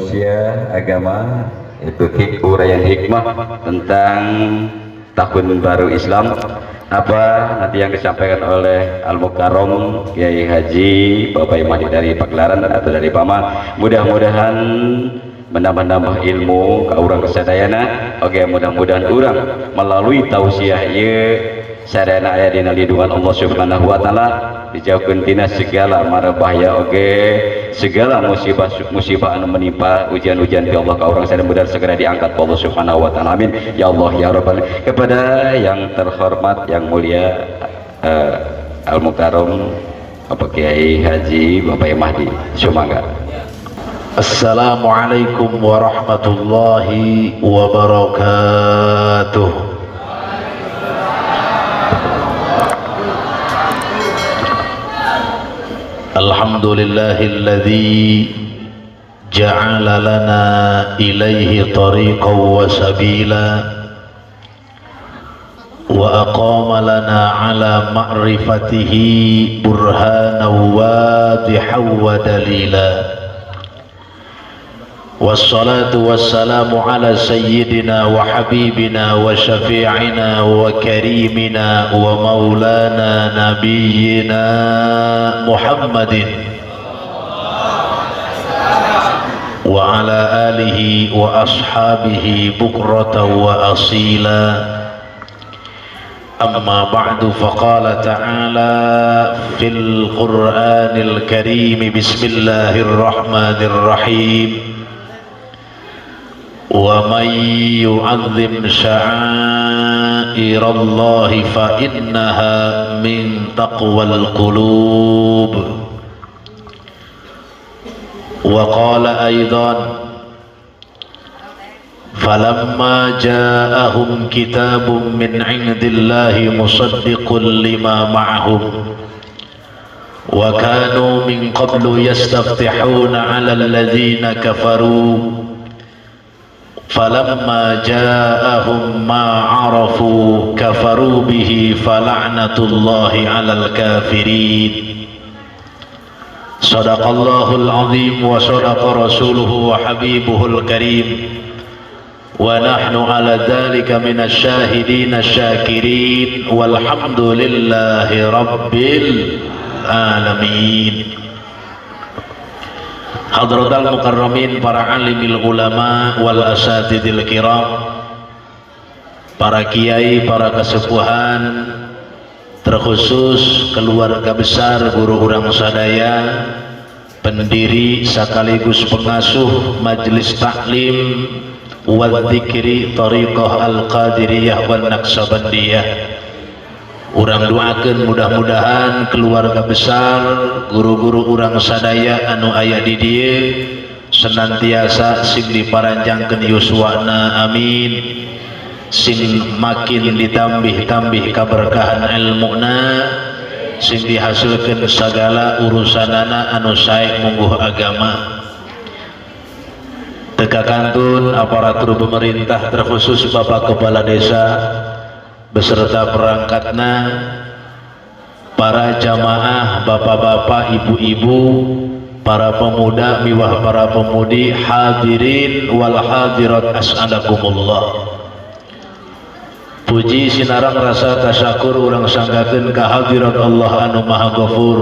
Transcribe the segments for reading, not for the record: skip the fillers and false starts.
Tausiah agama, itu uraian hikmah tentang Tahun Baru Islam. Apa nanti yang disampaikan oleh Al-Mukarram Kiai Haji Bapak Mahdi dari Pagelaran atau dari Pama, mudah-mudahan menambah-nambah ilmu ke urang sadayana. Oke, mudah-mudahan urang melalui tausiah ieu sadayana aya dina lindungan Allah Subhanahu wa taala, dijauhkeun tina segala mara bahaya, oge segala musibah musibah anu menimpa, ujian-ujian ti Allah ka urang sadaya mudah segera diangkat ku Allah Subhanahu wa taala. Amin ya Allah ya rabbal. Kepada yang terhormat, yang mulia, Al Mukarram Bapak Kiai Haji Bapak Mahdi, sumangga. Assalamualaikum warahmatullahi wabarakatuh. Alhamdulillahilladzi ja'ala lana ilaihi tariqan wa sabila wa aqama lana ala ma'rifatihi burhanan wadihan wa dalila. والصلاة والسلام على سيدنا وحبيبنا وشفيعنا وكريمنا ومولانا نبينا محمد وعلى آله وأصحابه بكرة وأصيلا. أما بعد، فقال تعالى في القرآن الكريم: بسم الله الرحمن الرحيم، ومن يعظم شعائر الله فإنها من تقوى القلوب. وقال أيضا: فلما جاءهم كتاب من عند الله مصدق لما معهم وكانوا من قبل يستفتحون على الذين كفروا فلما جاءهم ما عرفوا كفروا به فلعنة الله على الكافرين. صدق الله العظيم وصدق رسوله وحبيبه الكريم، ونحن على ذلك من الشاهدين الشاكرين، والحمد لله رب العالمين. Hadratal mukarramin, para alimil ulama wal asatidil kiram, para kiai, para kesepuhan, terkhusus keluarga besar guru urang sadaya, pendiri sekaligus pengasuh Majelis Taklim wa Dzikri Thariqah Al-Qadiriyah wan Naqsabandiyah. Urang doakan mudah-mudahan keluarga besar guru-guru urang sadaya anu aya di dieu senantiasa sing diparanjangkeun yuswana, amin, sing makin ditambih-tambih kaberkahan ilmuna, sing dihasilkeun segala urusanana anu sae mungguh agama. Teka kantun aparatur pemerintah, terkhusus Bapak Kepala Desa beserta perangkatna, para jamaah, bapak-bapak, ibu-ibu, para pemuda miwah para pemudi, hadirin wal hadirat, as'adakumullah. Puji sinareng rasa tasyakur urang sanggakeun ka hadirat Allah anu Maha Ghafur.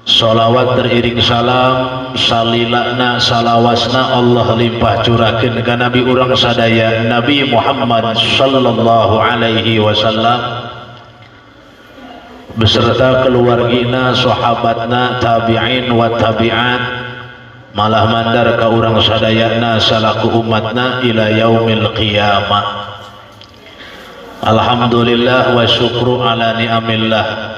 Salawat teriring salam salilana salawasna Allah limpah curahkeun ka nabi urang sadaya, Nabi Muhammad sallallahu alaihi wasallam, beserta keluargina, sahabatna, tabi'in wa tabi'at, malah mandar ka urang sadayana salaku umatna ila yaumil qiyamah. Alhamdulillah wa syukru ala ni'amillah.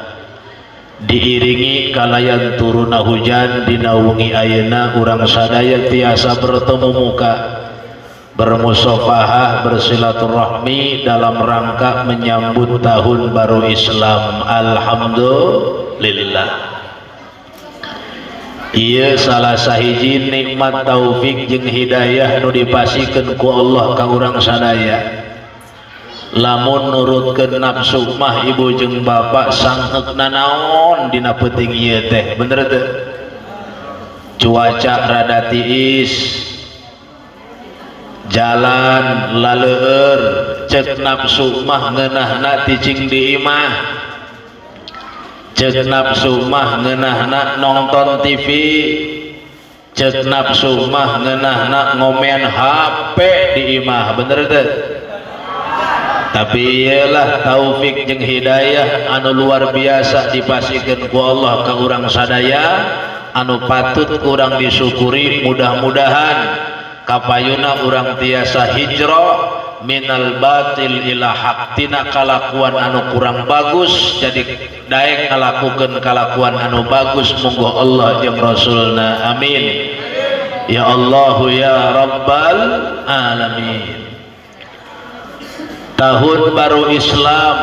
Diiringi kalayan turuna hujan dina wengi ayeuna, urang sadaya tiasa bertemu muka, bermusafahah, bersilaturahmi dalam rangka menyambut tahun baru Islam. Alhamdulillah. Iya, salah sahiji nikmat taufik jeung hidayah nu dipasikeun ku Allah ka urang sadaya. Lamun nurutkeun nafsu mah, ibu jeung bapak, sangheukna naon dina peuting ieu teh, bener teu? Cuaca rada tiis, jalan laleur, cek nafsu mah ngeunahna cicing di imah, cek nafsu mah ngeunahna nonton TV, cek nafsu mah ngeunahna ngomen HP di imah, bener teu? Tapi iyalah taufik jeung hidayah anu luar biasa dipasihkeun ku Allah ka urang sadaya, anu patut kurang disyukuri. Mudah-mudahan kapayuna urang tiasa hijrah minal batil ila haq, tina kalakuan anu kurang bagus jadi daek ngalakukeun kalakuan anu bagus mungguh Allah jeung Rasulna. Amin ya Allahu ya Rabbal alamin. Tahun baru Islam,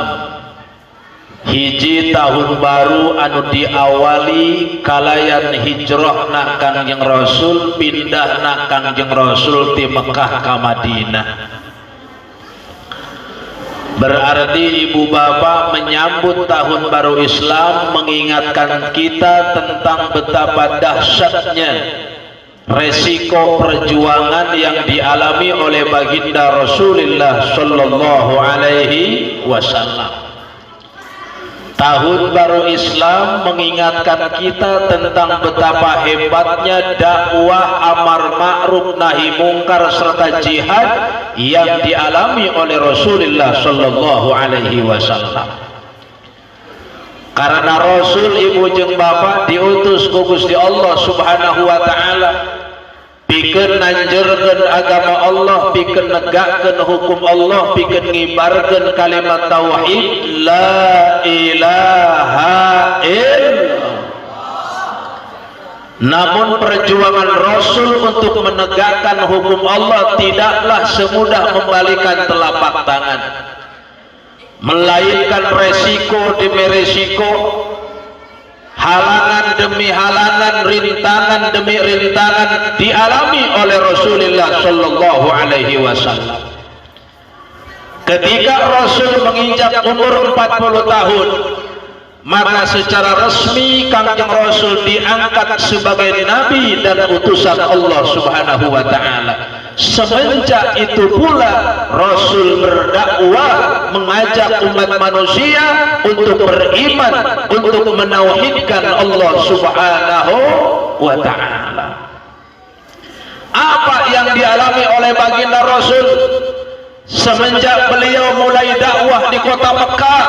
hiji tahun baru anu diawali kalayan hijrah na Kangjeng Rasul, pindah na Kangjeng Rasul di Mekah ke Madinah. Berarti ibu bapak, menyambut tahun baru Islam mengingatkan kita tentang betapa dahsyatnya resiko perjuangan yang dialami oleh baginda Rasulullah Sallallahu Alaihi Wasallam. Tahun baru Islam mengingatkan kita tentang betapa hebatnya dakwah, amar ma'ruf nahi mungkar, serta jihad yang dialami oleh Rasulullah Sallallahu Alaihi Wasallam. Karena Rasul, ibu jeung bapak, diutus ku Gusti Allah Subhanahu wa taala pikeun nanjerkeun agama Allah, pikeun negakkeun hukum Allah, pikeun ngibarkeun kalimat tauhid la ilaha illallah. Namun perjuangan Rasul untuk menegakkan hukum Allah tidaklah semudah membalikan telapak tangan, melainkan resiko demi resiko, halangan demi halangan, rintangan demi rintangan dialami oleh Rasulullah Sallallahu Alaihi Wasallam. Ketika Rasul menginjak umur 40 tahun, maka secara resmi Kangjeng Rasul diangkat sebagai nabi dan utusan Allah Subhanahu wa taala. Semenjak itu pula Rasul berdakwah, mengajak umat manusia untuk beriman, untuk menauhidkan Allah Subhanahu wa taala. Apa yang dialami oleh baginda Rasul semenjak beliau mulai dakwah di kota Mekah?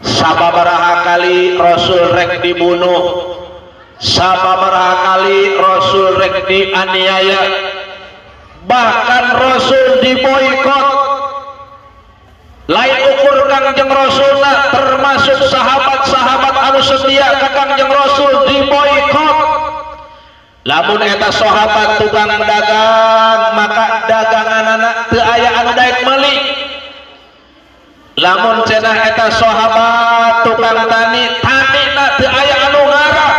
Sababaraha kali Rasul rek dibunuh, sababaraha kali Rasul rek dianiaya, bahkan Rasul diboikot. Lain ukur Kangjeng Rasulna, termasuk sahabat-sahabat anu setia ka Kangjeng Rasul diboikot. Lamun eta sahabat tukang dagang, maka daganganana teu aya anu daek meuli. Lamun cenah eta sahabat tukang tani, tanina teu aya anu ngara.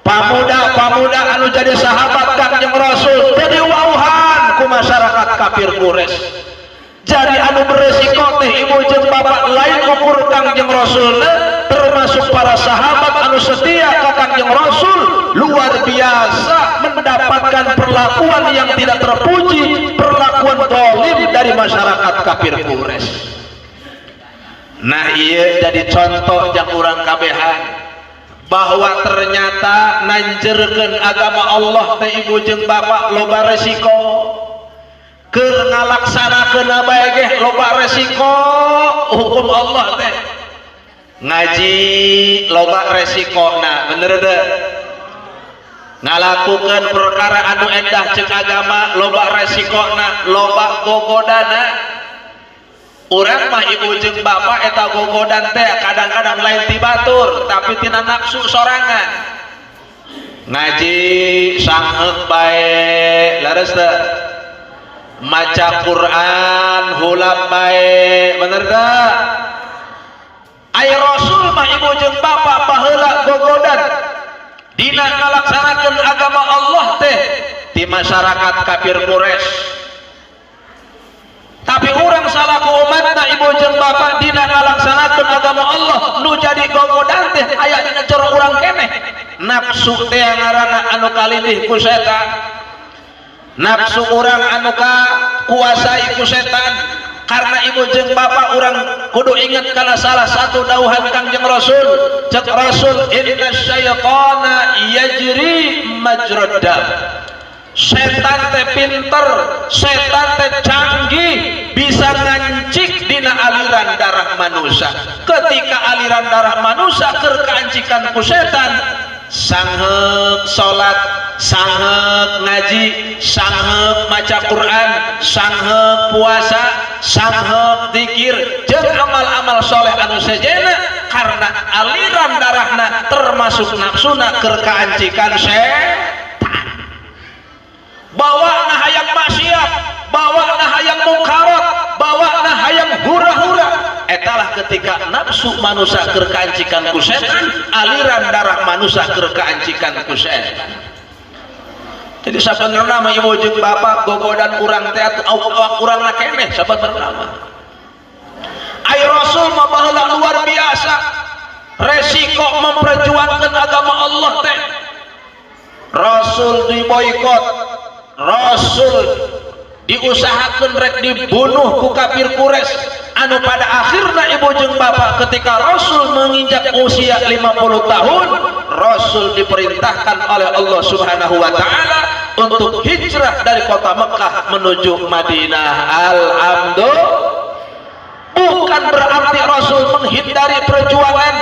Pamuda-pamuda anu jadi sahabat Kangjeng Rasul teu diwauhan ku masyarakat kafir Quraisy. Jadi anu beresiko teh, ibu jeung bapak, lain ukur Kangjeng Rasul, termasuk para sahabat anu setia ka Kangjeng Rasul luar biasa mendapatkan perlakuan yang tidak terpuji, perlakuan zalim dari masyarakat kafir Quraisy. Nah, iya, jadi contoh yang urang kabehan bahwa ternyata nanjerkeun agama Allah teh, ibu jeung bapak, loba resiko. Keur ngalaksanakeun bae ge loba resiko. Hukum Allah teh, ngaji loba resiko. Nah, bener deh, ngalakukan perkara anu endah cek agama loba resikona, loba gogodana. Urang mah, ibu jeung bapak, eta gogodan teh kadang-kadang lain ti batur, tapi tina nafsu sorangan. Ngaji sangheuk bae, leres teu? Maca Quran hulap bae, bener teu? Ai Rasul mah, ibu jeung bapak, baheula gogodan dina ngalaksanakeun agama Allah teh di masyarakat kafir Quraisy. Tapi urang salaku umatna, ibu jeung bapak, dina ngalaksanakeun agama Allah, nu jadi gogodan teh aya dina jero urang keneh nafsu teh ngaranna anu kalindih ku setan, nafsu urang anu kuasai ku setan. Karena ibu jeung bapak, urang kudu ingat kana salah satu dauhan Kangjeng Rasul. Cek Rasul, "Inna syaitana yajri majrad dam." Setan teh pinter, setan teh canggih, bisa ngancik dina aliran darah manusia. Ketika aliran darah manusia keur kaancikan ku setan, sangheuk salat, sangheuk ngaji, sangheuk maca Quran, sangheuk puasa, sangheuk zikir jeung amal-amal soleh anu sejena, karena aliran darahna termasuk nafsuna keur kaancikan setan, bawa hayang maksiat, bawa hayang mungkarat, bawa hayang hura-hura. Etalah ketika nafsu manusia keur kaancikan ku setan, aliran darah manusia keur kaancikan ku setan. Jadi sabenerna mah, ibu jeung bapak, gogodan urang teh atuh awak urang na keneh. Sabenerna mah ai Rasul mah baheula luar biasa resiko memperjuangkan agama Allah teh. Rasul diboikot, Rasul diusahakan rek dibunuh ku kafir Quraisy, anu pada akhirnya, ibu jeung bapak, ketika Rasul menginjak usia 50 tahun, Rasul diperintahkan oleh Allah Subhanahu wa Ta'ala untuk hijrah dari kota Mekah menuju Madinah. Alhamdulillah. Bukan berarti Rasul menghindari perjuangan,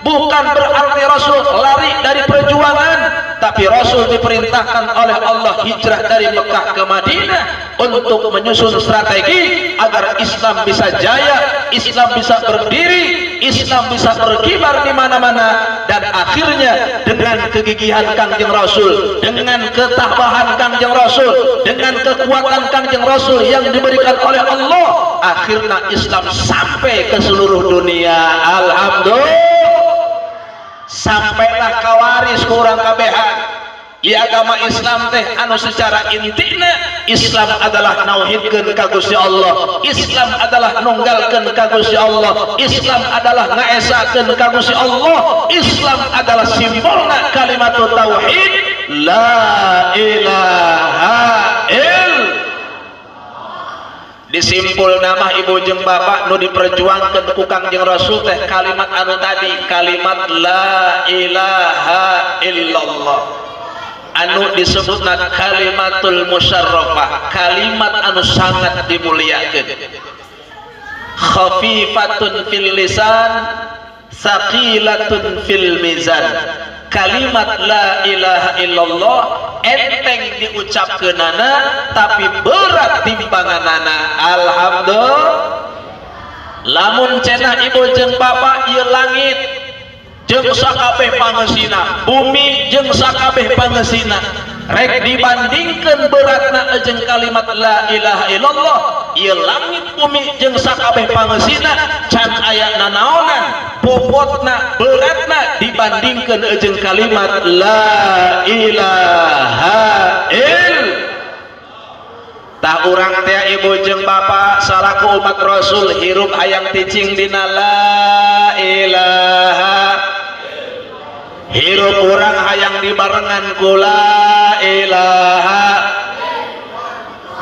bukan berarti Rasul lari dari perjuangan, tapi Rasul diperintahkan oleh Allah hijrah dari Mekah ke Madinah untuk menyusun strategi agar Islam bisa jaya, Islam bisa berdiri, Islam bisa berkibar di mana-mana. Dan akhirnya dengan kegigihan Kangjeng Rasul, dengan ketabahan Kangjeng Rasul, dengan kekuatan Kangjeng Rasul yang diberikan oleh Allah, akhirnya Islam sampai ke seluruh dunia. Alhamdulillah. Sampailah kawaris ku urang kabehan di agama Islam teh, anu secara intina Islam adalah nauhidkeun ka Gusti Allah, Islam adalah nunggalkeun ka Gusti Allah, Islam adalah ngaesakeun ka Gusti Allah, Islam adalah simbolna kalimat tauhid, la ilaha illallah. Disimpul nama, ibu jeung bapak, nu diperjuangkan ku Kangjeng Rasul teh kalimat anu tadi, kalimat la ilaha illallah, anu disebutna kalimatul musyarrafah, kalimat anu sangat dimuliakan, khafifatun fil lisan, saqilatun fil mizan. Kalimat la ilaha illallah enteng diucapkeunana, tapi berat timbanganana. Alhamdulillah. Lamun cenah, ibu jeung bapak, ieu langit jeung sakabeh pangeusina, bumi jeung sakabeh pangeusina, rek dibandingkeun beratna jeung kalimat la ilaha illallah, ieu langit bumi jeung sakabeh pangeusina can aya nanaonan bobotna, beratna dibandingkeun jeung kalimat la ilaha illallah. Tah, urang teh, ibu jeung bapak, salaku umat Rasul, hirup hayang ticing dina la ilaha, hirup urang hayang dibarengan ku la ilaha,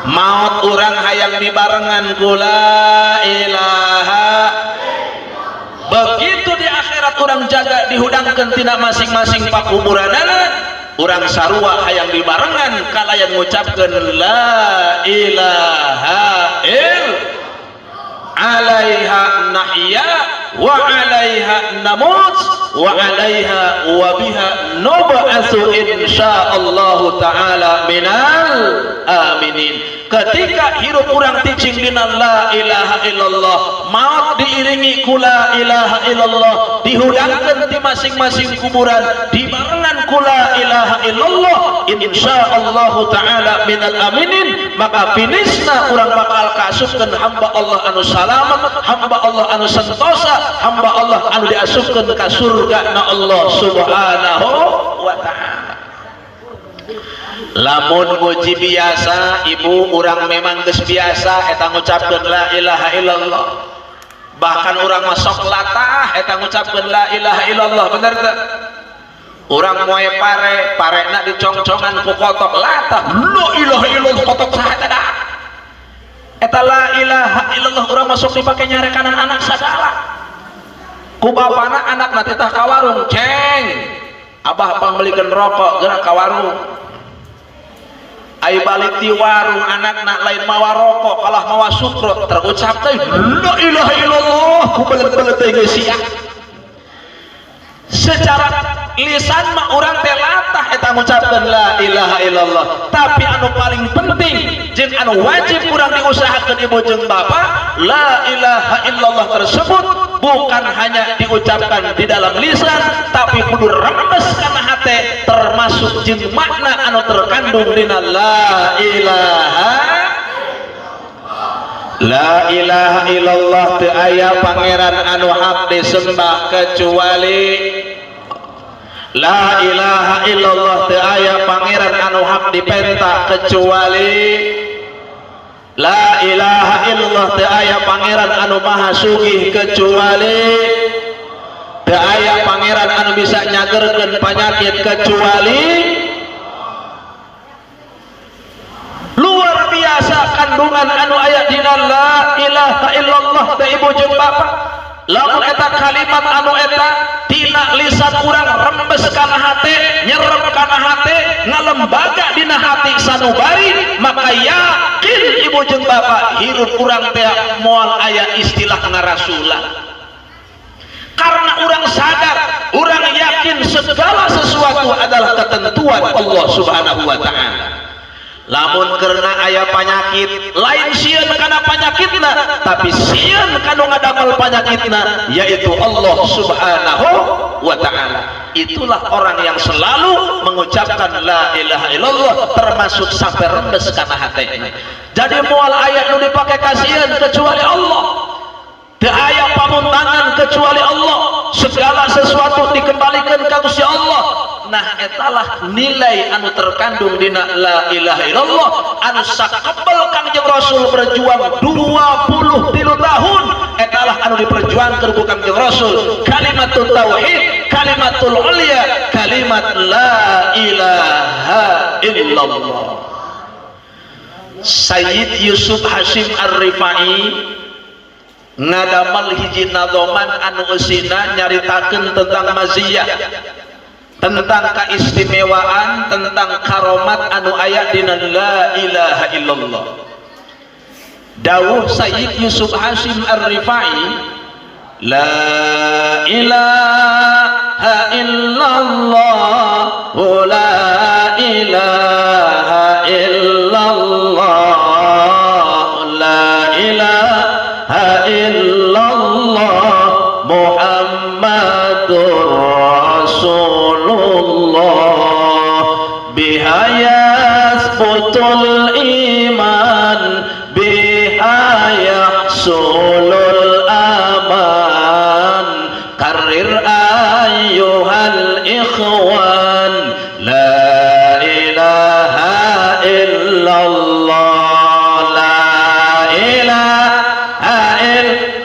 maut urang hayang dibarengan ku la ilaha. Begitu di akhirat urang jaga dihudangkeun tina masing-masing pakuburanana, urang sarua hayang dibarengan kalayan ngucapkeun la ilaha il alaiha nahya wa alaiha namut wa alaiha wa biha nub'atsu insyaallah ta'ala minal aminin. Ketika hirup urang ticing dina la ilaha illallah, maut diiringi ku la ilaha illallah, dihudangkeun di masing-masing kuburan dibarengan ku la ilaha illallah, insyaallah ta'ala minal aminin. Maka finisna urang bakal kaasupkeun hamba Allah anu salamat, hamba Allah anu sentosa, hamba Allah anu diasupkeun ka surga na Allah Subhanahu wa Ta'ala. Lamun nguji biasa, Ibu, urang memang geus biasa eta ngucapkeun la ilaha illallah. Bahkan urang masuk latah eta ngucapkeun la ilaha illallah, bener teu? Urang moe pare, parena dicongcongan ku kotok, latah la ilaha illallah. Kotok saha eta dah? Eta la ilaha illallah urang masuk dipake nyarekanan anak sagala. Ku bapana anak nanti tah ka warung, "Ceng, Abah pangmeulikeun rokok, geura ka warung." Ai balik di warung anakna lain mawa rokok, kalah mawa sukro, terucap teh la ilaha illallah ku belet-belet teh geus sia. Secara lisan mah urang teh latah eta ngucapkeun la ilaha illallah, tapi anu paling penting jeung anu wajib urang diusahakeun, Ibu jeung Bapak, la ilaha illallah tersebut bukan hanya diucapkan di dalam lisan, tapi kudu rembes kana hate, termasuk jeung makna anu terkandung dina la ilaha. La ilaha illallah, teu aya pangeran anu hak disembah kecuali. La ilaha illallah, teu aya pangeran anu hak dipenta kecuali. La ilaha illallah, teu aya pangeran anu maha sugih kecuali. Teu aya pangeran anu bisa nyagerkeun panyakit kecuali. Luar biasa kandungan anu aya dina la ilaha illallah teh, Ibu jeung Bapak. Lamun eta kalimat anu eta tina lisan urang rembes kana hate, nyerep kana hate, ngalembaga dina hati sanubari, maka yakin, Ibu jeung Bapak, hirup urang teh moal aya istilah ngarasulan, karena urang sadar, urang yakin segala sesuatu adalah ketentuan Allah Subhanahu wa Ta'ala. Lamun karena aya penyakit, lain sieun kana penyakitna, tapi sieun kanu ngadamel penyakitna, yaitu Allah Subhanahu wa Ta'ala. Itulah orang yang selalu mengucapkan la ilaha illallah, termasuk sampai rembes kana hatena. Jadi moal aya nu dipake kasieun kecuali Allah, teu aya pamuntangan kecuali Allah, segala sesuatu dikembalikan ka Gusti Allah. Nah, etalah nilai anu terkandung dina la ilaha illallah anu sakebel Kangjeng Rasul berjuang 23 tahun. Etalah anu diperjuangkan ku Kangjeng Rasul, kalimatul tauhid, kalimatul ulya, kalimat la ilaha illallah. Sayyid Yusuf Hashim Ar-Rifai ngadamal hiji nadoman anu eusina nyaritakeun tentang maziyah, tentang keistimewaan, tentang karomat anu aya dina la ilaha illallah. Dawuh Sayyid Yusuf Hashim Ar-Rifai, la ilaha illallah, la ilaha illallah, la ilaha illallah, Muhammadur Rasulullah, biha yasbutul iman, biha yahsulul aman, karrir ayyuhal ikhwan, la ilaha illallah, la ilaha illallah,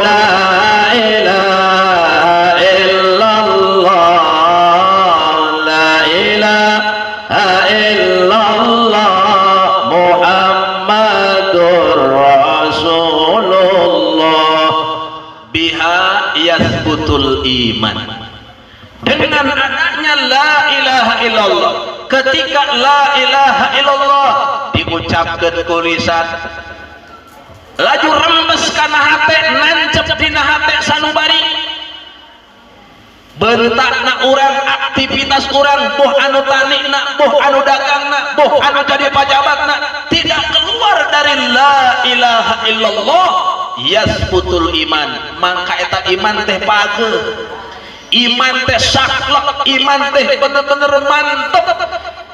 la ilaha illallah, la ilaha illallah, Muhammadur Rasulullah, biha yathbutul iman. Dengan adanya la ilaha illallah, ketika la ilaha illallah diucapkan ku lisan, laju rembes kana hate, nancep dina hate sanubari, bentakna urang, aktivitas urang, boh anu tanina, boh anu dagangna, boh anu jadi pajabatna, tidak keluar dari la ilaha illallah, yasbutul iman. Mangka eta iman teh page, iman teh saklek, iman teh bener-bener mantep.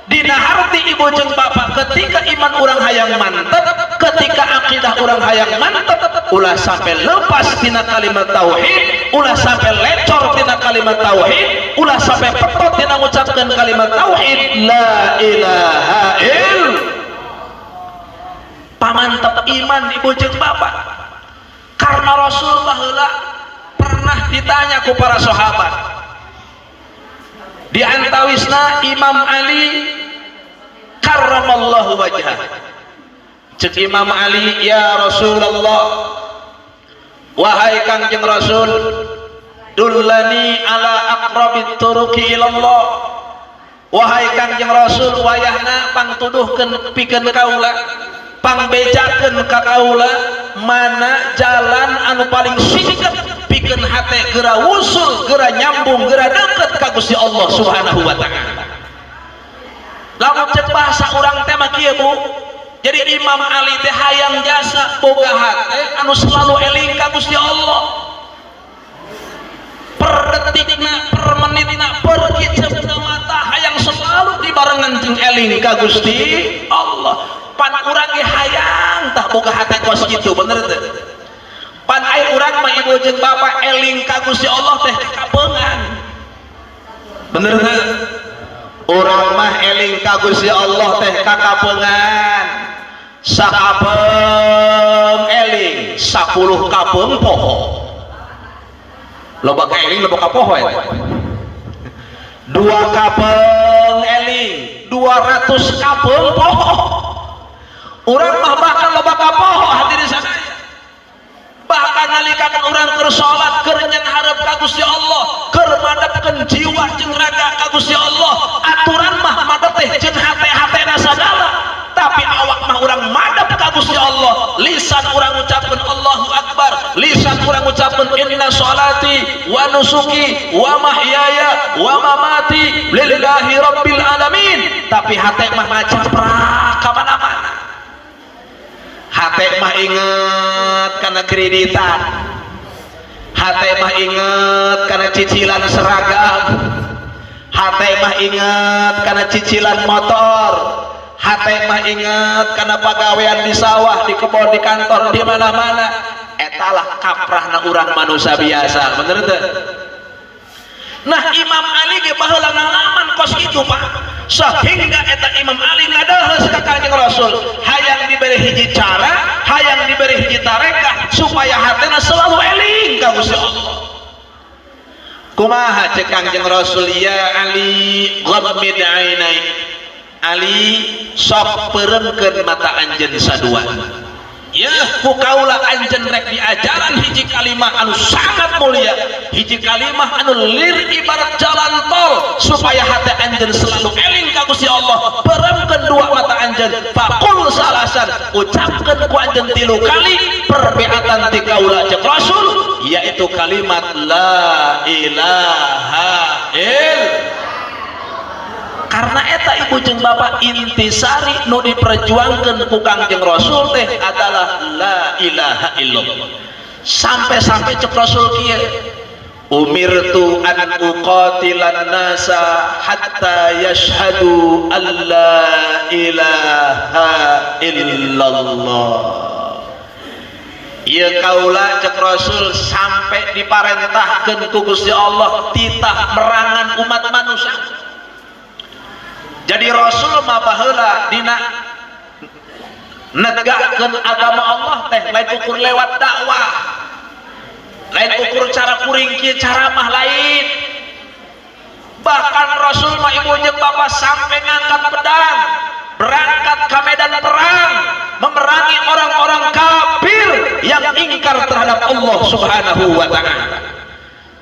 Dina harti, Ibu jeung Bapak, ketika iman urang hayang mantep, ketika akidah urang hayang mantep, ulah sampai lepas tina kalimat tauhid. Ulah sampai lecor tina kalimat tauhid, ulah sampai petot tina ngucapkeun kalimat tauhid la ilaha ill. Pamantep iman, ibu jeung bapak, karena Rasul baheula pernah ditanya ku para sahabat, di antawisna Imam Ali karramallahu wajhah. Cek Imam Ali, "Ya Rasulullah, wahai Kangjeng Rasul, dullani ala aqrabit turuqi ilallah. Wahai Kangjeng Rasul, wayahna pangtuduhkeun pikeun kaula, pangbejakeun ka kaula mana jalan anu paling singkat pikeun hate geura wusul, geura nyambung, geura deket ka Gusti Allah Subhanahu wa Ta'ala." Lamun cek bahasa urang teh mah kieu, Bu. Jadi Imam Ali teh hayang jasa boga hate anu selalu eling ka Gusti Allah, per detikna, per menitna, per kicepna mata, hayang selalu dibarengan jeung eling ka Gusti Allah. Pan urang ge hayang tah boga hate kos kitu, bener teu? Pan ai urang mah, ibu jeung bapak, eling ka Gusti Allah teh kapeungan, bener teu? Urang mah eling ka Gusti Allah teh kakapeungan. Sakapeung eling, 10 kapeung poho. Loba ka eling, loba ka poho eta. Dua kapeung eling, 200 kapeung poho. Urang mah bahkan loba ka poho, hadirin sadaya. Bahkan nalikakan urang keur salat, keur hareup ka Gusti Allah, keur madepkeun jiwa jeung raga ka Gusti Allah, aturan mah madep teh jeung hate-hatena sagala, tapi awak mah urang madep ka Gusti Allah, lisan urang ucapkeun Allahu Akbar, lisan urang ucapkeun inna sholati wa nusuki wa mahyaya wa mamati lillahi rabbil alamin, tapi hate mah ngacaprak ka mana-mana. Hate mah inget kana kreditan, hate mah inget kana cicilan seragam, hate mah inget kana cicilan motor, hate mah inget kana pagawean di sawah, di kebun, di kantor, di mana-mana. Etalah kaprahna urang manusia biasa, bener teu? Nah, Imam Ali ge baheula ngalaman kos itu, Pak, sehingga eta Imam Ali ngadeuheus ka Kanjeng Rasul, hayang diberi hiji cara, hayang diberi hiji tarekah supaya hatena selalu eling ka Gusti Allah. Kumaha cek Kanjeng Rasul? "Ya Ali, ghammid ainaik." Ali, sok peureumkeun mata anjeun sadua ya, ku kaula anjeun rek diajaran hiji kalimah anu sangat mulia, hiji kalimah anu lir ibarat jalan tol supaya hati anjeun selalu eling ka Gusti Allah. Peureumkeun dua mata anjeun, faqul salasan, ucapkeun ku anjeun tilu kali perbeatan ti kaula, cek Rasul, yaitu kalimat la ilaha ill. Karena eta, ibu jeung bapak, intisari nu diperjuangkan ku Kangjeng Rasul teh adalah la ilaha illallah. Sampai-sampai cek Rasul kieu, umirtu an uqatilan nasa hatta yashhadu an la ilaha illallah. Ieu kaula, cek Rasul, sampai diparentahkeun ku Gusti Allah titah merangan umat manusia. Jadi Rasul mah baheula dina negakkeun agama Allah teh lain ukur lewat dakwah, lain ukur cara kuring kieu, cara mah lain. Bahkan Rasul mah, ibu jeung bapak, sampai ngangkat pedang berangkat ke medan perang memerangi orang-orang kafir yang ingkar terhadap Allah Subhanahu wa Ta'ala.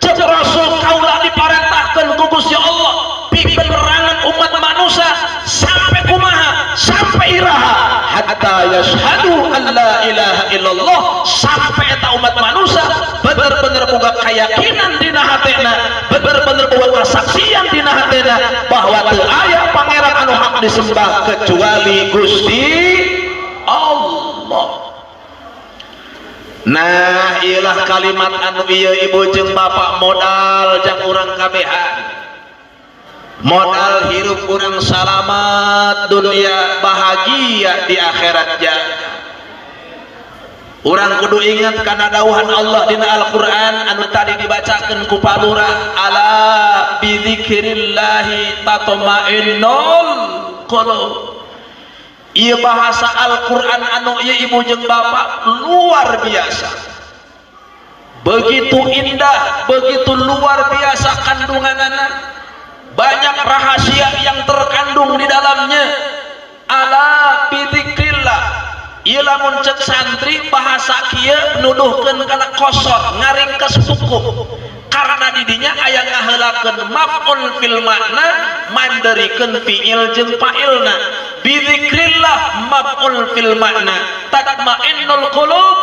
Cek Rasul, kaula diparentahkeun ku Gusti Allah pikeun merangan umat manusia sampai kumaha, sampai iraha? Hatta yashhadu an la ilaha illallah, sampai eta umat manusia bener-bener boga keyakinan dina hatena, bener-bener boga kesaksian dina hatena bahwa teu aya pangeran anu hak disembah kecuali Gusti Allah. Nah, iyalah kalimat anu ieu, ibu jeung bapak, modal jang urang kabehan, modal hirup urang salamat dunia, bahagia di akhirat. Ja Urang kudu ingat kana dawuhan Allah dina Al-Qur'an anu tadi dibacakeun ku Pak Lurah, ala bidzikrillahi tatmainnul qulub. Ieu bahasa Al-Qur'an anu ieu, ibu jeung bapak, luar biasa, begitu indah, begitu luar biasa kandunganana, banyak rahasia yang terkandung di dalamnya. Ala bidzikrillah, ieu lamun cek santri bahasa kieu nuduhkeun kana qosor, ngaringkes hukum, karena didinya aya ngaheulakeun maf'ul fil makna, manderikeun fi'il jeung fa'ilna. Bidzikrillah maf'ul fil makna, tatmainnul qulub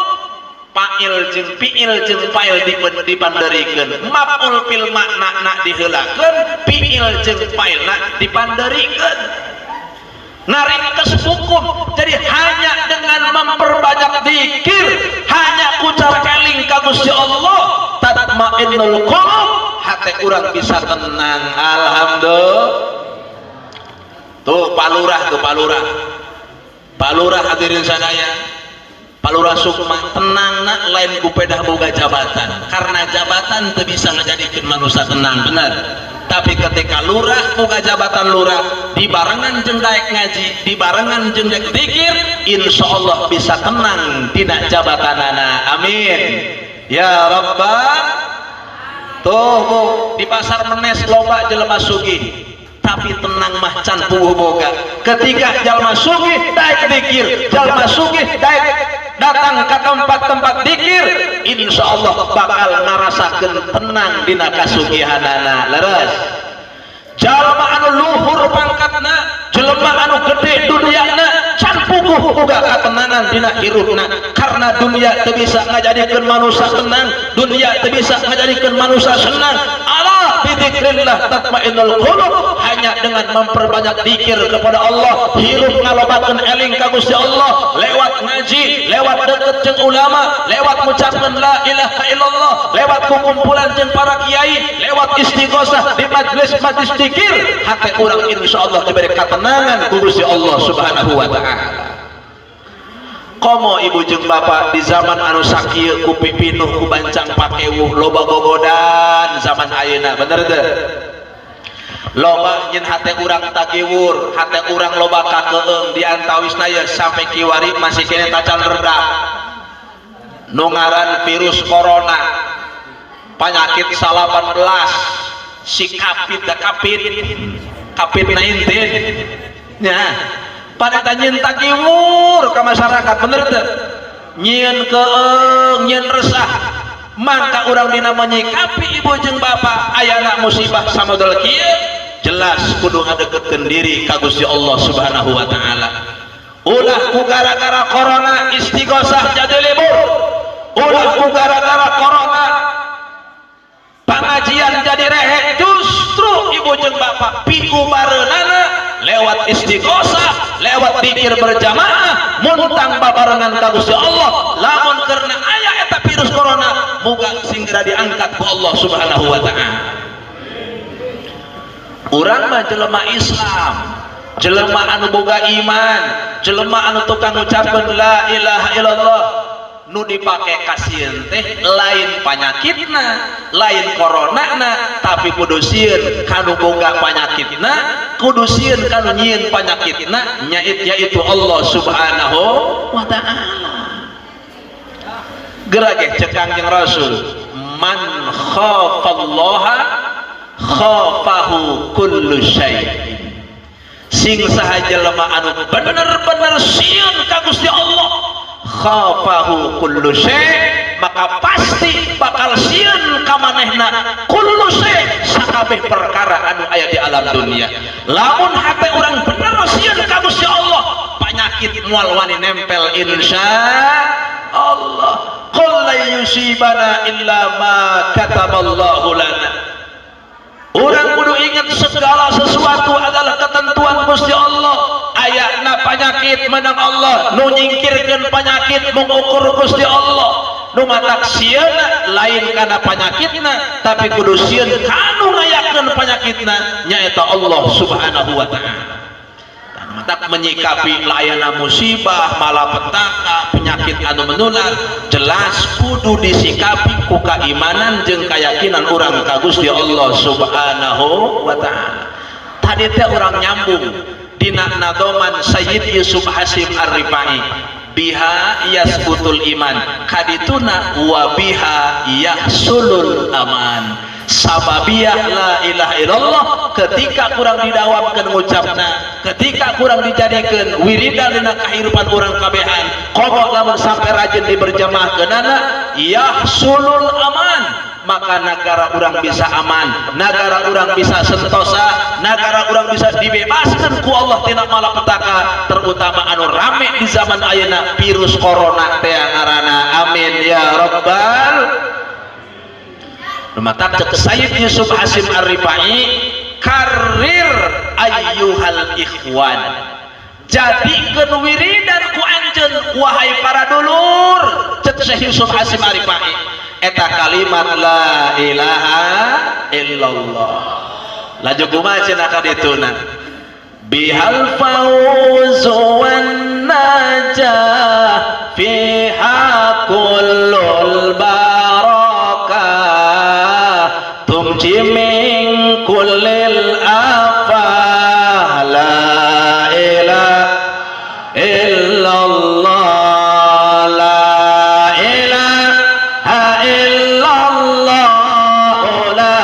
fa'il, jeung fi'il jeung fa'il dipanderikeun. Maf'ul fil makna na diheulakeun, fi'il jeung fa'ilna dipanderikeun, ngaringkes hukum. Jadi hanya dengan memperbanyak zikir, hanya ku cara eling ka Gusti Allah, tatmainnul qulub, hati urang bisa tenang. Alhamdulillah. Tuh Pak Lurah, tuh Pak Lurah, Pak Lurah, hadirin sadaya, Pak Lurah Sukma tenang nak lain ku pedah boga jabatan, karena jabatan teu bisa ngajadikeun manusia tenang, benar. Tapi ketika lurah boga jabatan lurah dibarengan jeung daek ngaji, dibarengan jeung daek zikir, insya Allah bisa tenang dina jabatanana. Amin ya rabbal. Tuh Bu, di pasar Menes loba jelema sugih, tapi tenang mah can puguh boga. Ketika jalma sugih daek zikir, jalma sugih daek datang ke tempat-tempat zikir, insya Allah bakal ngarasakeun tenang dina kasugihanana. Leres, jalma anu luhur pangkatna, jelema anu gede duniana, can puguh boga katenangan dina hirupna, karena dunia teu bisa ngajadikeun manusia tenang, dunia teu bisa ngajadikeun manusia senang. Ala bidzikrillah tatmainnul qulub. Hanya dengan memperbanyak zikir kepada Allah, hirup ngalobakeun eling ka Gusti Allah lewat ngaji, lewat deket jeung ulama, lewat ngucapkeun la ilaha illallah, lewat kukumpulan jeung para kiai, lewat istighosah di majlis-majlis zikir, hati urang insyaallah diberi ketenangan ku Gusti Allah Subhanahu wa taala. Komo ibu jeung bapak di zaman anu sakieu, ku pipinuh, ku bancang pakewuh, loba gogodan zaman ayeuna, bener teu? Loba nyin hate urang tagiwur, hate urang loba kakeung. Di antawisna ye sampai kiwari masih keneh tacan reda nu ngaran virus corona, penyakit 18, si kapit da kapit kapit 19 nya, pada nyieun tagiwur ke masyarakat, bener teu? Nyieun keeng, nyieun resah. Maka urang dina menyikapi, ibu jeung bapak, ayana musibah samodel kieu, jelas kudu ngadeketkeun diri ka Gusti Allah Subhanahu wa taala. Ulah ku gara-gara corona istighosah jadi libur, ulah ku gara-gara corona pengajian jadi rehe. Justru ibu jeung bapak, piubareunana lewat istighosah, lewat dikir berjamaah, muntang babarengan ka Gusti Allah. Lamun karena aya eta virus corona, muga segera diangkat ku Allah Subhanahu wa taala. Urang mah jelema Islam, jelema anu boga iman, jelema anu tukang ngucapkeun la ilaha illallah. Nu dipake kasieun teh lain panyakitna, lain coronana, tapi kudu sieun kanu boga panyakitna, kudu sieun kanu nyieun panyakitna, yaitu Allah Subhanahu wa taala. Geura ge cek Kangjeng Rasul, man khafallaha khafahu kullu syai'. Sing saha jelema anu bener-bener sieun ka Gusti Allah, khafahu kullu syai', maka pasti bakal sieun ka manehna kullu syai', sakabeh perkara anu aya di alam dunia. Lamun hate urang bener sieun ka Gusti Allah, penyakit moal wani nempel, insya Allah. Qul la yusibana illa ma kataballahu lana. Urang kudu ingat segala sesuatu adalah ketentuan Gusti Allah. Ayana penyakit menang Allah, nu nyingkirkeun penyakit mengukur Gusti Allah. Nu matak sieun lain kana penyakitna, tapi kudu sieun kanu ngayakeun penyakitna, nyaeta Allah Subhanahu wa taala. Matak menyikapi layana musibah, malapetaka, penyakit anu menular, jelas kudu disikapi ku keimanan jeung keyakinan urang ka Gusti Allah Subhanahu wa Ta'ala. Tadi teh urang nyambung dina nadoman Sayyid Yusuf Hasyim Ar-Rifai, biha yasbutul iman, kadituna wa biha yahsulul aman. Sababiyah la ilaha illallah ketika kurang didawamkan ngucapna, ketika kurang dijadikan wiridan dina kehidupan urang kabehan, komo lamun sampai rajin diberjamaahkeunana, yahsulul aman, maka negara urang bisa aman, negara urang bisa sentosa, negara urang bisa dibebaskan ku Allah tina malapetaka, terutama anu rame di zaman ayeuna, virus corona teh ngaranna. Amin ya rabbal. Matak cek Sayyid Yusuf Hasyim Ar-Rifai, karrir ayyuhal ikhwan, jadikeun wiridan ku anjeun wahai para dulur, cek Syekh Yusuf Hasyim Ar-Rifai, eta kalimat la ilaha illallah. Laju kumaha cenah ka dituna? Bihal fauzu wan najah, fiha kullul barakah, tunji min kullil afah, la ilaha illallah, la ilaha illallah, la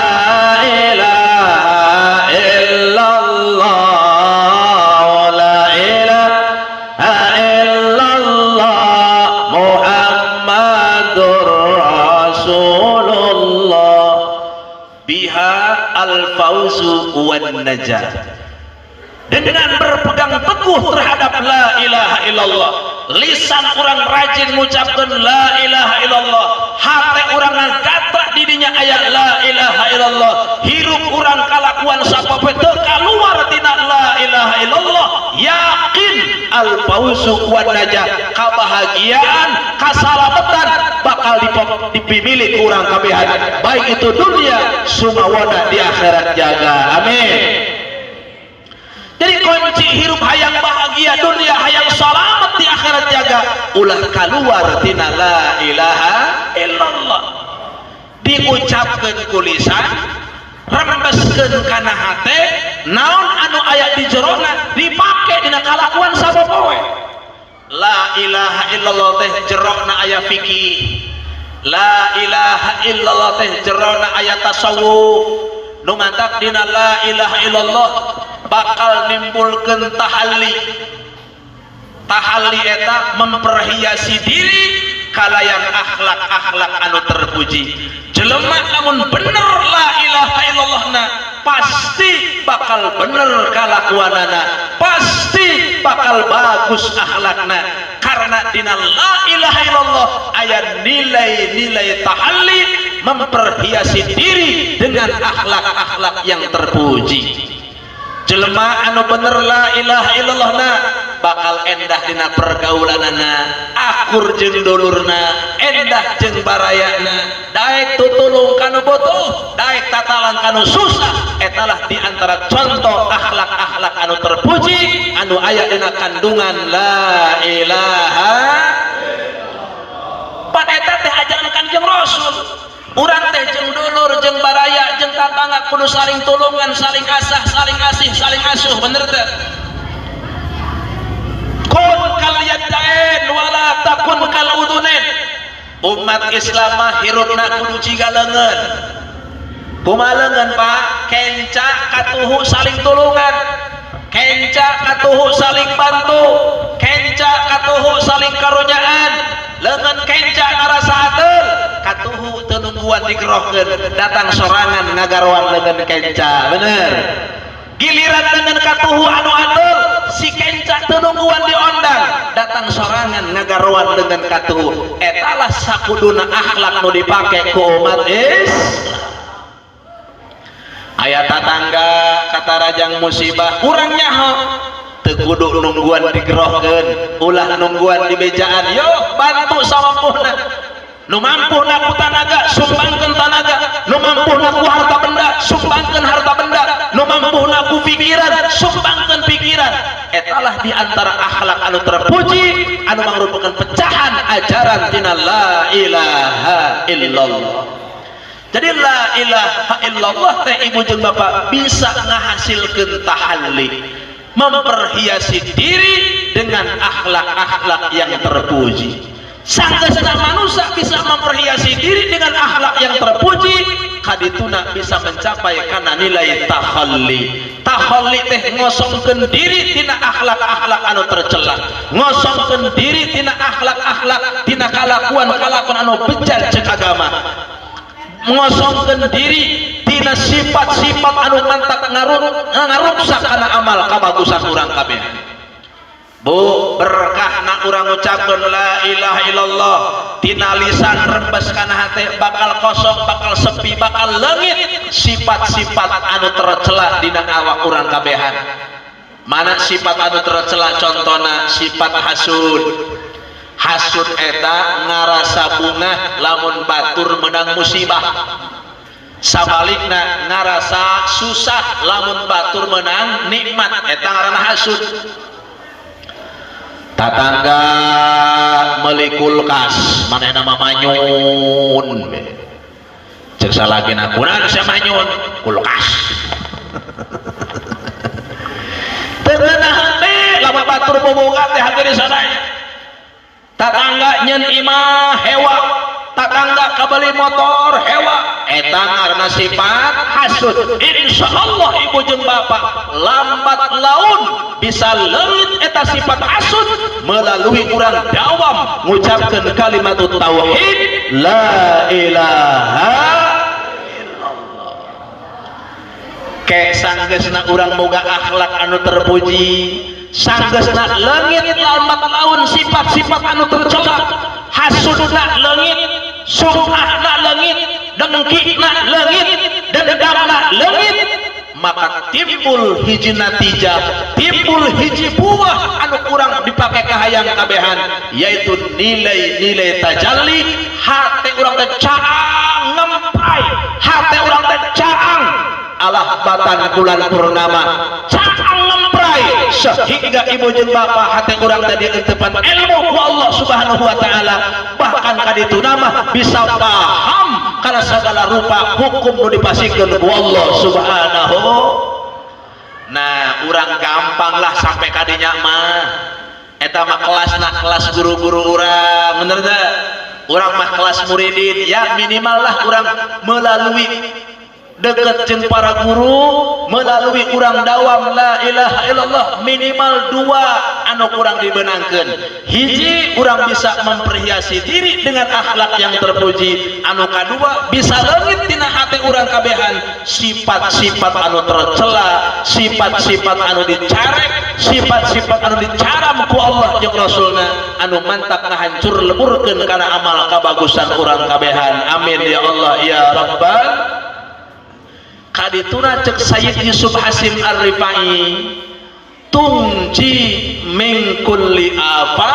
ilaha illallah, la ilaha illallah, Muhammadur Rasulullah. Biha al-fauzu wan najah, dengan berpegang teguh terhadap la ilaha illallah, lisan urang rajin mengucapkan la ilaha illallah, hati urang ngagatra didinya ayat la ilaha illallah, hirup urang kalakuan sapopoe teu kaluar tina la ilaha illallah, yakin al fauzu wan najah, kebahagiaan, kasalamatan bakal dipimilih urang kabehan, baik itu dunia sumawona di akhirat jaga. Amin. Jadi kunci hirup hayang bahagia dunia, hayang selamat di akhirat jaga, ulah keluar tina la ilaha illallah. Diucapkan ku lisan, rembeskeun kana hate, naon anu aya di jerona dipake dina kalakuan sapopoe. La ilaha illallah teh jerona aya fikih, la ilaha illallah teh jerona aya tasawuf. Nu mantak dina la ilaha illallah bakal nimbulkeun tahalli. Tahalli eta memperhiasi diri kalayan akhlak-akhlak anu terpuji. Jelema lamun bener la ilaha illallah na, pasti bakal bener kalakuanana, pasti bakal bagus akhlakna, karena dina la ilaha illallah aya nilai-nilai tahalli, memperhiasi diri dengan akhlak-akhlak yang terpuji. Jelema anu bener la ilaha illallah na bakal endah dina pergaulanana, akur jeung dulurna, endah jeung barayana, daek tutulung kanu butuh, daek tatalang kanu susah. Etalah di antara contoh akhlak-akhlak anu terpuji anu aya dina kandungan la ilaha. Pan eta teh ajaran Kanjeng Rasul. Urang teh jeung dulur, jeung baraya, jeung tatangga kudu saling tulungan, saling asah, saling asih, saling asuh, bener teh? Kun kal yadain wala takun kal udunain. Umat Islam mah hirupna kudu jiga leungeun. Kumaha leungeun, Pak? Kenca katuhu saling tulungan, kenca katuhu saling bantu, kenca katuhu saling karunyaan. Leungeun kenca ngarasa ateul, katuhu teu nungguan digerohkeun, datang sorangan ngagaroan leungeun kenca, bener? Giliran leungeun katuhu anu ateul, si kenca teu nungguan diondang, datang sorangan ngagaroan leungeun katuhu. Etalah sakuduna akhlak nu dipake ku umat Islam. Aya tatangga katarajang musibah, urang nyaho teu kudu nungguan digerohkeun, ulah nungguan dibejaan, yo bantu samampuhna. Nu mampuhna ku tanaga, sumbangkeun tanaga. Nu mampuhna ku harta benda, sumbangkeun harta benda. Nu mampuhna ku pikiran, sumbangkeun pikiran. Etalah di antara akhlak anu terpuji anu mangrupakeun pecahan ajaran tina la ilaha illallah. Jadi la ilaha illallah teh, ibu jeung bapak, bisa ngahasilkeun tahalli, memperhiasi diri dengan akhlak-akhlak yang terpuji. Sanggeusna manusia bisa memperhiasi diri dengan akhlak yang terpuji, kadituna bisa mencapai karena nilai tahalli. Tahalli teh ngosongkeun diri tina akhlak-akhlak anu tercela, ngosongkeun diri tina akhlak-akhlak, tina kalakuan-kalakuan anu bejat cek agama, ngosongkeun diri tina sifat-sifat anu mantak ngaruksak kana amal kabagusan urang kabeh. Bu, berkahna urang ngucapkeun la ilaha illallah tina lisan rembes kana hate, bakal kosong, bakal sepi, bakal leungit sifat-sifat anu tercela dina awak urang kabehan. Mana sifat anu tercela? Contona sifat hasud. Hasud eta ngarasa bungah lamun batur menang musibah, sabalikna ngarasa susah lamun batur menang nikmat. Eta ngaranna hasud. Tatangga meuli kulkas, manehna mah manyun. Cek salakina, "Kunaon sia manyun?" "Kulkas." Teu ngeunaheun lamun batur boboga teh hate sadaya. Tatangga nyeun imah, hewa. Tatangga kabeli motor, hewa. Eta ngaranna sifat hasud. Insyaallah, ibu jeung bapak, lambat laun bisa leungit eta sifat hasud melalui urang dawam ngucapkeun kalimat tauhid la ilaha illallah. Ke sanggeusna urang boga akhlak anu terpuji, sanggeusna leungit lambat laun sifat-sifat anu tercela, hasudna leungit, sum'ahna leungit, dengkina leungit, dendamna leungit, maka timbul hiji natijah, timbul hiji buah anu kurang dipakai kahayang kabehan, yaitu nilai-nilai tajalli. Hati urang teh caang ngempray, hati urang teh caang alah batan bulan purnama, caang ngempray, sehingga ibu jeung bapak, hati urang tadi entepan ilmu ku Allah Subhanahu wa taala, bahkan kaditu nama bisa paham karena segala rupa hukum nu dipasikeun ku Allah Subhanahu. Nah, urang gampang lah sampai kadinya mah. Eta mah kelas, nah, kelas guru-guru urang, bener teh? Urang mah kelas muridin ya, minimal lah urang melalui deket jeung para guru, melalui urang dawam la ilaha illallah, minimal dua anu kurang dibenangkan. Hiji, urang bisa memperhiasi diri dengan akhlak yang terpuji. Anu kadua, bisa leungit tina hati urang kabehan sifat-sifat anu tercela, sifat-sifat anu dicarek, sifat-sifat anu dicaram ku Allah jeung Rasulna, anu mantak ngahancur leburkeun kana amal kabagusan urang kabehan. Amin ya Allah ya Rabbal. Kadituna cek Sayyid Yusuf Hasim Ar-Rifai, tungji min kulli apa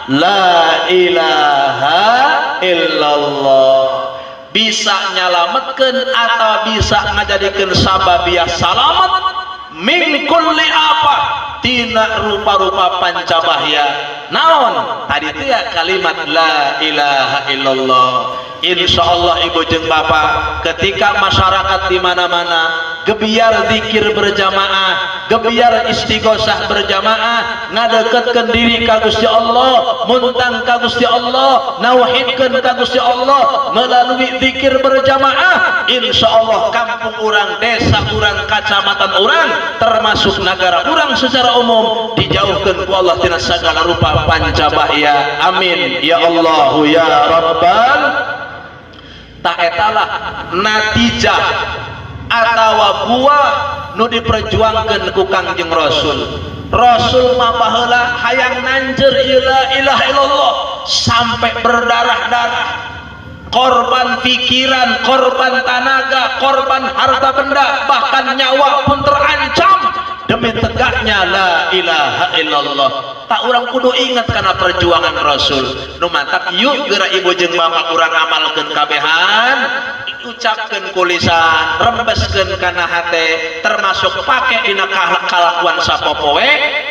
la ilaha illallah, bisa nyalametkeun atau bisa ngajadikeun sababiyah salamet min kulli apa, tina rupa-rupa pancabahya. Naon tadi teh? Ya, kalimat la ilaha illallah. Insyaallah, ibu jeung bapak, ketika masyarakat di mana-mana gebiar zikir berjamaah, gebiar istighosah berjamaah, ngadeketkeun diri ka Gusti Allah, muntang ka Gusti Allah, nauhidkeun ka Gusti Allah melalui zikir berjamaah, insyaallah kampung urang, desa urang, kacamatan urang, termasuk negara urang secara umum dijauhkan ku Allah tina segala rupa pancabahya. Amin ya Allahu ya Rabbal. Tak etalah natijah atau buah nu diperjuangkan ku Kangjeng Rasul. Rasul mah baheula hayang nanjer la ilaha illallah sampai berdarah-darah, korban pikiran, korban tenaga, korban harta benda, bahkan nyawa pun terancam demi tegaknya la ilaha illallah. Tak urang kudu ingat karena perjuangan Rasul. Nu matak yuk geura, ibu jeung bapak, urang amalkeun kabehan. Ucapkeun ku lisan, rembeskeun kana hate, termasuk pake dina kalakuan sapopoe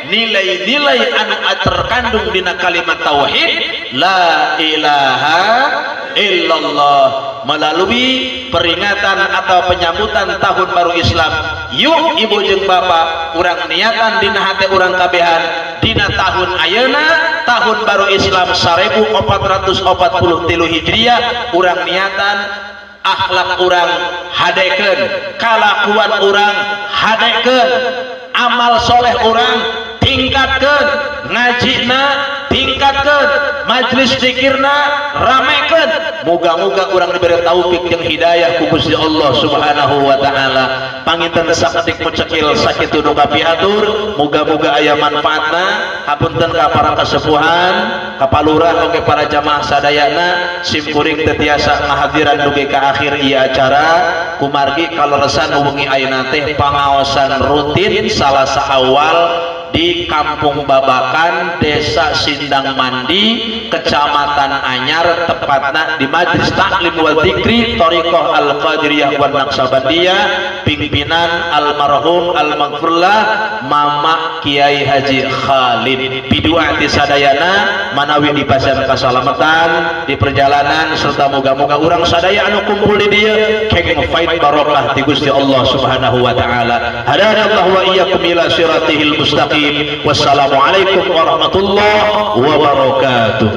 nilai-nilai anu terkandung dina kalimat tauhid la ilaha illallah. Melalui peringatan atau penyambutan Tahun Baru Islam, yuk ibu jeung bapak, urang niatan dina hate urang kabehan dina tahun ayeuna, Tahun Baru Islam 1443 Hijriah, urang niatan akhlak urang hadekeun, kalakuan urang hadekeun, amal soleh urang tingkatkeun, ngajina tingkatkeun, majlis zikirna ramekeun. Moga-moga urang diberi taufik jeung hidayah ku Gusti Allah Subhanahu wa taala. Panginten sakedik mu cekil sakitu nu kapihatur, moga-moga aya manfaatna. Hapunten ka para kasepuhan, ka palurah, oge para jamaah sadayana, simkuring teu tiasa ngahadiran dugi ka akhir ieu acara kumargi kaleresan wengi ayeuna teh pangaosan rutin Salasa awal di Kampung Babakan, Desa Sindang Mandi, Kecamatan Anyar, tepatna di Majlis Taklim wal Dzikri Thariqah Al-Qadiriyah wan Naqsabandiyah, pimpinan almarhum al-maghfurlah Mama Kiai Haji Khalid. Pidua ti sadayana manawi dipasihan kasalamatan di perjalanan, serta moga-moga urang sadaya anu kumpul di dieu kenging faid barokah ti Gusti Allah Subhanahu wa taala. Hadana Allah wa iyyakum ila siratihil mustaqim. Wassalamualaikum warahmatullahi wabarakatuh.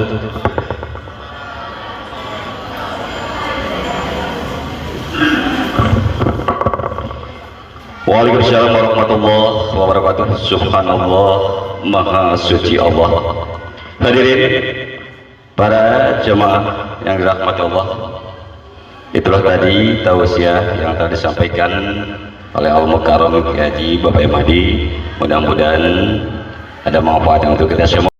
Waalaikumsalam warahmatullahi wabarakatuh. Subhanallah, maha suci Allah. Hadirin para jemaah yang dirahmati Allah, itulah tadi tausiah yang telah disampaikan oleh Al-Mukarram Kiai Haji Bapak Mahdi. Mudah-mudahan ada manfaatnya untuk kita semua.